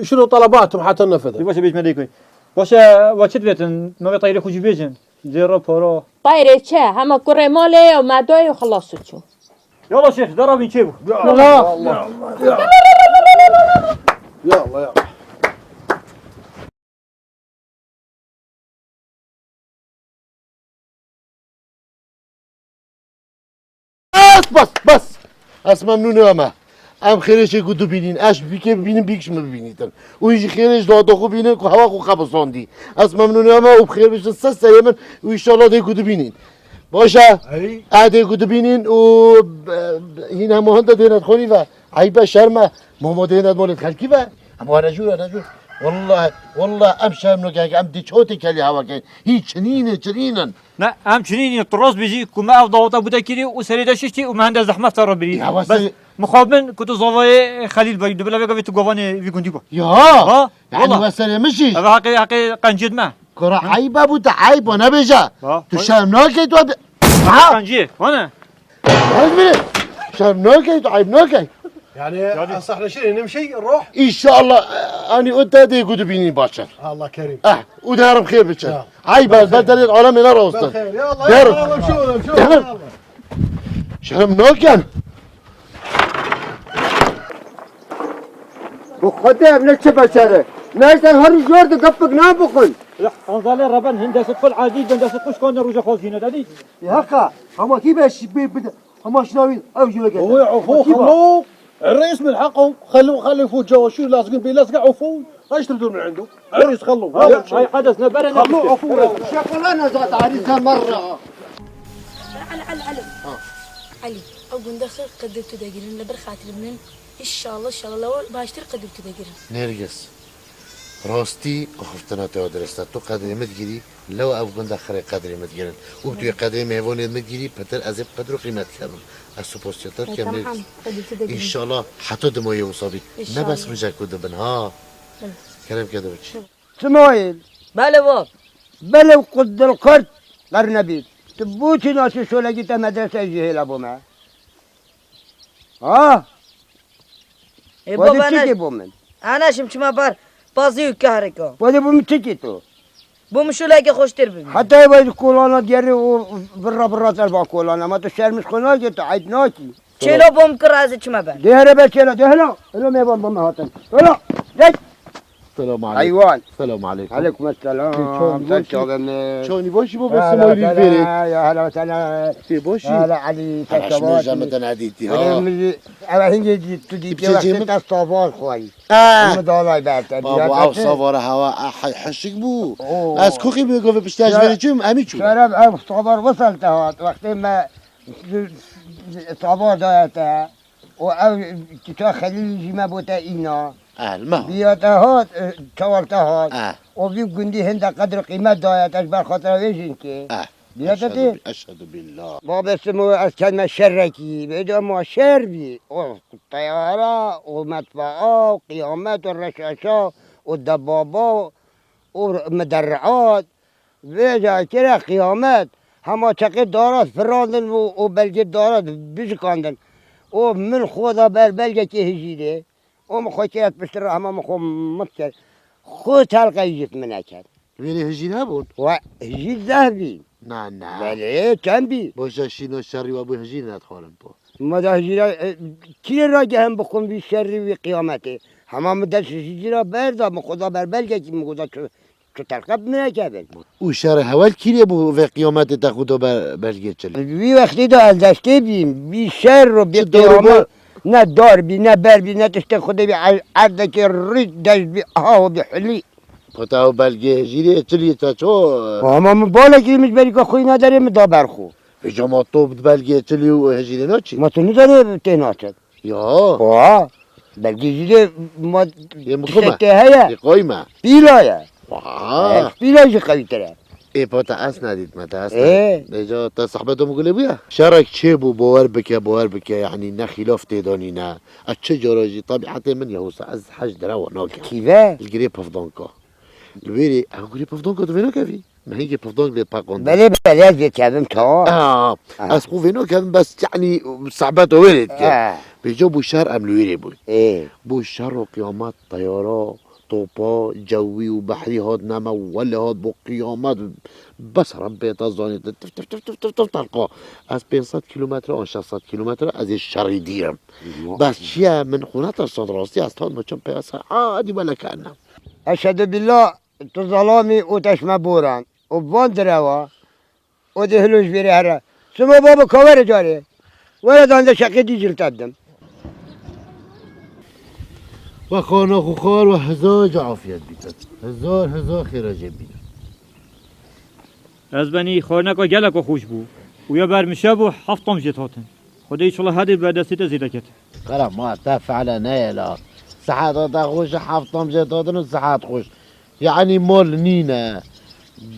e, şunu talabatım hatta nefede. Başa bêjme Deykoyê. Başa, wa çi divêtin? Navê tayîrê xwe jî bêjin. Zêra para. Tayrê çi? Hema kurê malê ye û me dayê û xilas û çû. Yala şêx, dara bin çê bû. Ya Allah, ya Allah, ya. Ya Allah, ya Allah. Bes, bes, bes. Ez memnûn me. Em xêrê çê ku tu bînîn. Ez bîkê bibînim, bîk ji min bibînîtin. Û jî xêrê ji daweta xwe bînin ku hewa xwe xebisandî. Ez memnûn me û bi xêr bişin ser serê min û înşallah dê ku tu bînîn. Baş e? Ey. Ez dê ku tu bînîn û, e, hîn hema hinde dêne dixwînî ve. Eyb e, şerm e. Momo dê ne molê xelkî be. Em were jû, were jû. Wallah, wallah, em şerm nake, em dê çotê kelî hewa keyin. Hî çinîne, çinînin. Ne, em çinînin, tu rast bijî, ku me ev daweta bûte kirî û serê de şiştî û me hende zehmet te re birî. Ya, wese- Bes mixabin ku tu zavayê Xelîl bey, dibile vê gavê tu govanê vî gundî go. Ya, Ha? yani Wallah. wese rê min şiş. Ev heqê, heqê qenciyê me. Kura eyb e bû te eyb o nebêje. Ha, Tu ha. şerm nakey tu abi. Ha? Qenciyê, wane? Hadi biri. Şerm nakey tu eyb nakey. Yani, Yani- esahleşir, önemli şey ruh. İnşallah, e, hani o da de gudu bini başar. Allah kerim. Ah, u da Rab xêr biçe. Ya. Ay, ben, ben derê alemê ne rawstin. Xêr, ya Allah, Der- ya Allah, şu, şu, Der- ya Allah. Şerm naken. Bu Xwedê ev ne çi beşer e? Neyse, her jor de gepik ne bixwin. Ya, Anzalê Reben hin desit xul aziz ben desit xul şkon roja xwazine dedi. Ya haka, ama ki be şi-, be, be, ama şinawin, ev jor gel. Oy, ofu, Ki be? Xalo, Reis min haqo, xalo, xalo fu cawaşu lazgin be lazgin ofu. Aştır dur min عنده. Reis xalo. Ay, ay, hades, ne bere, ne Xalo, bere. Ofu. Şekola ne zat, arize merra. Ali, Ali, Ali. Ha. Ali, ew gunda xir qedir tu degirin, li bir xatir min. İnşallah, inşallah, lew baştir qedir tu degirin. Nergis, rastî axiftina te ya dirist e. Tu qedrê min digirî, lew ev gunda xirê qedrê min digirin. Û tu yê qedrê mêvanê min digirî, pitir ez ê bi qedr û qîmet kevim. Ez suposiyata E, dikem tamam, Nergis. Qedir tu degirin. İnşallah heta dimayê wisa bî. Ne İnşallah. Bes rojek ku dibin ha. Evet. Kerem ke dibiç. Smaîl. Belê bab. Belê qudil qurt qernebît. Tu bû çi nasî şolekî te medreseyê jî hêla bo me? Ha? Ê Xwedî baba, çi ne- kî bo min? Ana şim çima bar pazî û karika. Xwedî bo min çi kî tu? Bo min şolekî xweştir bibî. Heta ê vay kolana diyarî û birra birra te ba kolana. Ma tu şermiş xwe nakî, tu eyb nakî. Çêlo bom kir ez çima ber. De here be çêlo, de hela. Hela me bom bom hatin. Hela. Geç. Selam aleykum. Hayvan. Selam aleykum. Aleykum selam. Çon Sen boşî. Çavê me. Çonî boşî bo be Hela, Smaîlî hela, vêrê. Ya hela hela. Tê boşî. Hela Ali, Hela sen şimdi çavat. Jameten adîtî ha. Öyle mi? Eve hinge tu dîtî Tipçe wextê cemil. Te savar xwayî. Ah. Min dalay berte. Baba, ev savara hewa, ah, he-, heşik bû. Oo. Ez koxî bi govê pişta ji Ya, vêrê çûm, em ê çûm. Şeref ev savar wesel te hat. Wextê me savar daye te. O ev kita Xelîlî jî me bo te îna. Ah, li me hat. Biya te hat, e, çawal te hat. Ah. O vî gundî hinde qedr û qîmet daye te ji ber xatira wê jinkê. Ah. Biya te tê. Eşhedü bi-, eşhedü billah. Babê Simo ez kedme şerekî. Vêca ma şer bî. O teyara, o metfaa, o qiyamet, o reşaşa, o debaba, o miderriat. Vêca kire qiyamet. Hema çeqê darat firandin û, û belgê darat bijikandin. O min xwe da ber belgekê hijîrê. O min xwe kire piştre hema min xwe mit kir. Xwe telqeyî ji min nekir. Wêrê hijîr hebûn? We hijîr zehf bî. Na, na. Belê, çend bî? Boja şîno şerî we bû hijîr nedixwarin po. Ma da hijîra, e, kîrê ragehem bixwin vî şerî wî qiyametê. Hema min dest hijîra berda, min xwe da ber belgekî, min goda tu, tu telqe bi min nekevin. Û şerê hewel kîrê bû vê qiyametê te xwe da ber, belgê çilî? Vî wextê de ez destê bîm, vî şer û bî Çi dor û qiyamet. Bor? Ne dar bî, ne ber bî, ne tiştê xwe de bî, er-, erdekê rît deşt bî, aha bî hilî. Xwe te ew belgê hijîrê çilî te ço? Ama min balekî min ji berî ke xwîna derê min da ber xwe. Vêca ma top di belgê çilî û hijîrê naçî? Ma tu nizanî tê naçin? Ya. Oha. Belgê hijîrê ma Yê mixime. Tiştek tê heye. Yê qoyme. Pîla ye. Oha. Ev pîla jî qewîtir e. Ê pa te ez nedîtme, te ez Ê. Nedît. Vêca te sohbeta min gulê bûye? Şerek çêbû, bawer bike, bawer bike, yanî ne xîlaf tê de nîne. Ez çi cara jî, tebîetê min ya wisa, ez hej derewa nakim. Kîve? Li girê pivdanka. Li wêrê, ew girê pivdanka tu vê nakevî? Me hingê pivdank lê peqand. Belê, belê, ez vê kevim, tamam. Aa, Ha. Ez xwe vê nakevim, bes, yanî, sohbeta wê lê dike. Ha. Vêca bû şer em li wêrê bûn. Ê. Bû şer û qiyamet, teyara, topa, cewî û behrî hat, nema welê hat, bû qiyamet. Bes Rebbê te zanî, tif, tif, tif, tif, tif, tif, telqa. Ez pênc sed kîlometre an şeş sed kîlometre ez ê şerî dîrim. Bes çi ye, min xwe netirsan rastî, ez tan me çim pê ez, a, edî wele ke ne. Eşhedü billah, tu zelamî û te ji me boran. Û van direwa, û dê hilo ji vêrê here. Simo babo ka were carê. Were dande şeqê dî jî li te didim. We xana xwe xwar we hezar ca afiyet bîtin. Hezar, hezar xêra jê bînin. Ez benî xwarineka geleka xweş bû. Û ya ber min şev û heft tam jê hatin. Xwedê înşallah hedê bi destê te zêde ket. Qere ma te fe'le neyê la. Siheta te xweş, heftam jê dadin û sihet xweş. Yanî mol nîne,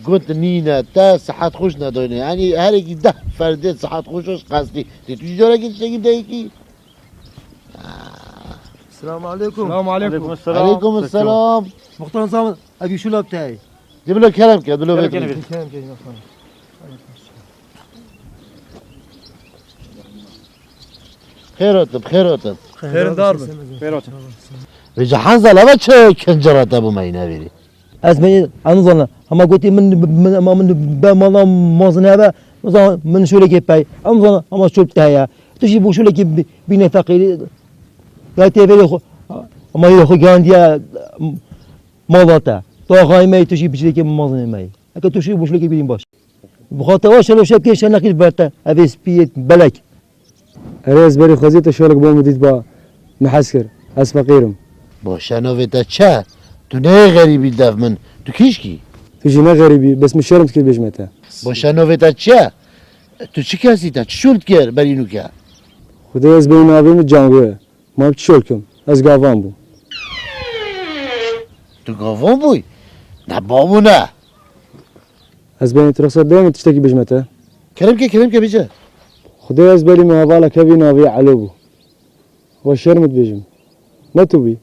gund nîne, te sihet xweş nedoyne. Yanî her yekî deh ferdê sihet xweş û qestî. Tê tu jî carekî tiştekî bideyî kî? Selamun aleyküm. Selamun aleyküm. Aleyküm selam. Muxtar Zaman, ev şûla bi te ye. Dê bila kerem ke, bila vekî. Kerem ke, Muxtar. Xêr hatin, xêr hatin. Xêrindar bin. Xêr hatin. Vêca Hanzal, eve çi kincira te bû me yî neverî? Ez bênî, em zanin. Hema gotî min, min, hema min be mala mazine be. Min zan, min şolekê pey. Em zan, hema şol te heye. Tu jî bû şolekê bi-, bîne feqîrî. Ya tê verê xwe, hema yê xwe gihandiye mala te. Tu axayê me yî, tu jî biçîlekê mazine me yî. Heke tu şî bû şolekê bînî baş. Bi xwe te wa şelo şev kê şeneqî ji ber te. Evê spiyê belek. Erê ez berî xwezî te şolek bo min dît ba min hez kir. Ez feqîr im. Bo şenovê te çi? Tu neyê xerîbî dev min. Tu kîşkî? Tu jî ne xerîbî, bes min şerm dikir bêjime te. Bo şenovê te çi? Tu çi kesî te? Çi şûl dikir berî nûke? Xwedê ez bêyî navê min Cango ye. Ma çi şol kim? Ez gavan bûm. Tu gavan bûyî? Ne babû ne. Ez bênî tu rexset bênî tiştekî bêjime te. Kerem ke, kerem ke bêje. Xwedê ez berî min hevalek hevî navê Elo bû. We şerm dibêjim. Ne tu bî?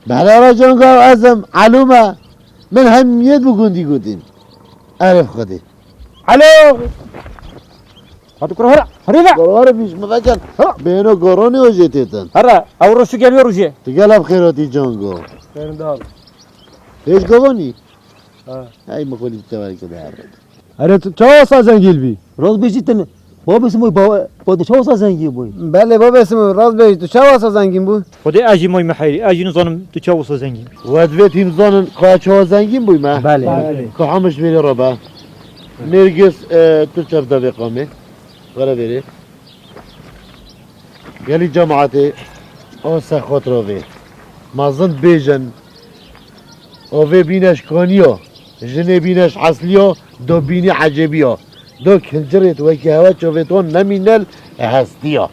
Bela ra Cango, ez im, Elo me. Min hemiyet bi gundî gotin. Erê Xwedê. Elo! Hadi kuro, here, here de. Goranê bîş, mi veken. Ha. Bêno goranê o jê têtin. Here, ew roşu geliyor uje. Tu gel ev xêratî Cango. Xêrindar. Hêj govonî? Ha. Hey, mi xwelî tevarî kede her. Here, tu çawa sa zengîl bî? Rast bêjî, te ne. Babê Simoy, ba-, ba-, tu çawa sa zengîn bûyî? Belê, babê Simoy, rast bêjî, tu çawa sa zengîn bû? Xwedê ez jî moy mehêrî, ez jî nizanim tu çawa sa zengîn bî. We divêt hîn zanin ka çawa zengîn bûyî me? Belê. Belê. Ka hemiş vêrê re be. Nêrgis, e, tu çev de vê qamê. Were vêrê. Gelî cemaetê, o sexwet rovê. Mezin bêjin, o vê bîneş kaniya, jinê bîneş esliya, do bînî ecêbiya. Do kincirêt wekî hewe çovêt wan nemînel hestiya.